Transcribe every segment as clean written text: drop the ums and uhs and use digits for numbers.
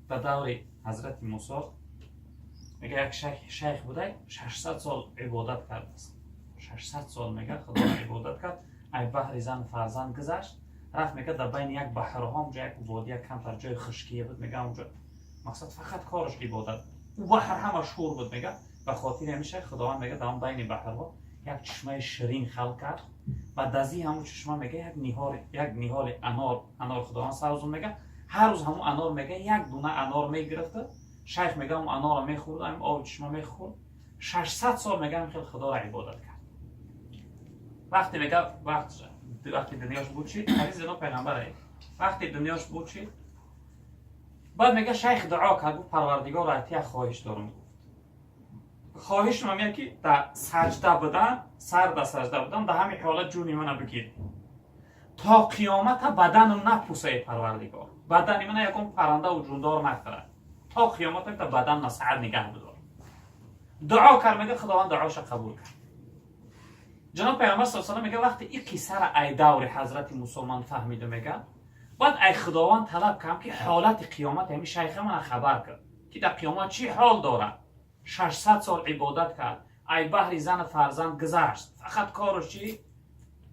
Ба даври ҳазрати Мусо мега, як шайх буда, 600 сол ибодат кардааст. 600 сол, мега, Худоро ибодат кард, ай баҳри зан фарзанд гузашт, рафт, мега, дар байни як баҳрҳо, онҷо як водия, камтар ҷои хушкие буд. Мега, онҷо мақсад фақат кораш ибодат. Ӯ баҳр ҳама шур буд. Мега, ба хотири ҳамин шайх Худованд, мега, дар он байни баҳрҳо як чишмаи ширин халқ кард. Ба дазии ҳамун чишма, мега, як ниҳоли анор Худованд савзун. Мега, ҳар рӯз ҳамун анор, мега, як дуна анор мегирифта, шайх, мега, ҳамун анорро мехӯрд, ҳамин оби чишма мехӯрд. 600 сол, мега, ҳамин хел Худоро ибодат кард. Вақте, мега, вақти дунёш буд шид, ҳадис ино пайғамбаре, вақти дунёш буд шид, баъд, мега, шайх дуо кард, гуфт: «Парвардигор, аз як хоҳиш дорам», гуфт. «Хоҳишам ҳамия, ки дар саҷда будан, сар дар саҷда будан, дар ҳамин ҳолат ҷуни мана бигир, то қиёмата баданам напусае, Парвардигор, бадани мана ягон парандаву ҷундор нахӯрад, то қиёмата та бадан насаат нигаҳ бидор». Дуо кард, мега, Худованд дуоша қабул кард. Ҷаноб Пайғамбар с салам мега, вақте ин қиссара ай даври ҳазрати Мусо ман фаҳмиду, мега, баъд ай Худованд талаб кардам, ки ҳолати қиёмат ҳамин шайха мана хабар кард, ки дар қиёмат чӣ ҳол дорад. 600 сол ибодат кард, ай баҳри зану фарзанд гузашт, фақат кораш чӣ?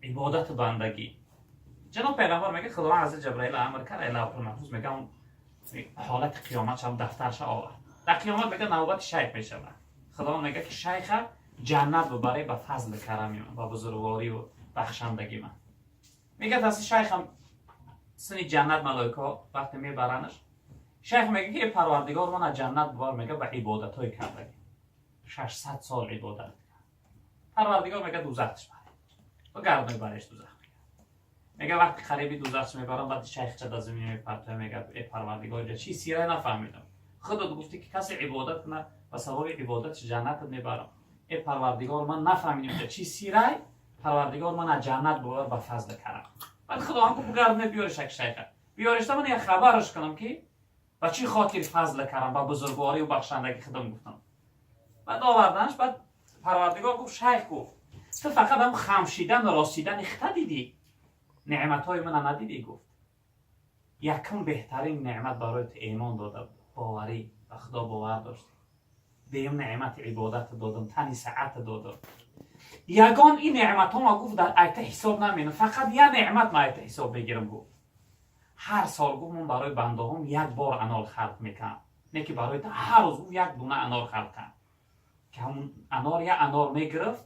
Ибодату бандагӣ. Ҷаноб Пайғамбар мега, Худованд ҳазрат Ҷабраил амр кард, ай Лавҳул Маҳфуз, мега, ҳолати қиёмат шам дафтарша овард. Дар қиёмат, мега, навбати шайх мешавад. Худованд мега, ки шайха ҷаннат бубарӣ ба фазли карами ман, ба бузургворию бахшандагӣ ман. Мега, таси шайхам сини ҷаннат малоикаҳо вақте мебаранаш, шайх мега, ки: «Парвардигор, ман аз ҷаннат бубар», мега, «ба ибодатҳои кардагӣ, 600 сол ибодат кард». Парвардигор, мега, дузахтш бар ва гардои бареш дузах. Мега, вақти қариби дузахш мебарам, баъд шайхча да замин мепартоя, мега: «Э Парвардигор, ҷа чи сира нафаҳмидам. Худот гуфтӣ, ки касе ибодат кунад, ба сабаби ибодатш ҷаннатат мебарам. Э Парвардигор, ман нафаҳмидам, ҷа чи сирай. Парвардигор, ман аз ҷаннат бубар ба фазли карам». Баъд Худованд гуфт: «Бугардне, биёриш, як шайха биёришта, ман як хабараш кунам, ки ба чӣ хотир фазли карам, ба бузургворию бахшандагӣ худам гуфтам». Баъд оварданаш. Баъд Парвардигор гуфт: «Шайх, гуфт, ту фақат ҳам хамшидану росидани хита дидӣ, неъматҳои мана надидӣ». Гуфт: «Якум беҳтарин неъмат барои ту эъмон дода, боварӣ, ба Худо бовар доштӣ. Дуюм неъмати ибодата додам, тани саата додам. Ягон ин неъматҳо ма, гуфт, дар айта ҳисоб наменам, фақат як неъмат ма айта ҳисоб мегирам». Гуфт: «Ҳар сол, гуфт, ман барои бандаҳом як бор анор халқ мекунам, не ки барои ту ҳар рӯз, гуфт, як дуна анор халқ кардам, ки ҳамун анор, як анор мегирифт,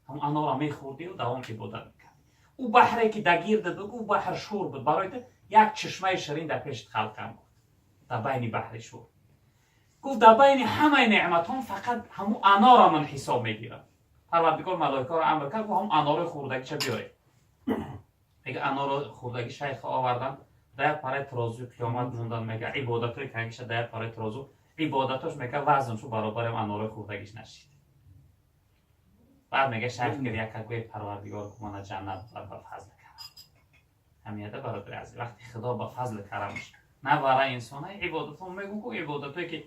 ҳамун анорро мехӯрдию давом ибодат мекард. Ӯ баҳре, ки дар гирдат буд, гуфт, баҳр шур буд, барои ту як чишмаи ширин дар пешит халқ кардам», гуфт, «дар байни баҳри шур». Гуфт: «Дар байни ҳамаи неъматҳом фақат ҳамун анорро ман ҳисоб мегирам». Парвардигор малоикаро амр кард, гуфт: «Ҳамун анорои хӯрдагиша биёред». Мега, аноро хӯрдаги шайха овардан, дар як параи тирозуи қиёмат мондан. Мега, ибодатҳои кардагиша дар як параи тирозу, ибодатош, мега, вазншу баробари анорои хӯрдагиш нашид. Баъд, мега, шайх гиря кард, гӯе: «Парвардигор, мана ҷаннат ба фазли карам». Ҳамияда, бародари азиз, вақти Худо ба фазли карамаш набара инсона, ибодатҳо, мегӯ, ку ибодатҳое, ки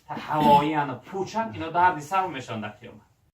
ҳавоияну пучанд, ино дарди сар мешаванд дар қиёмат.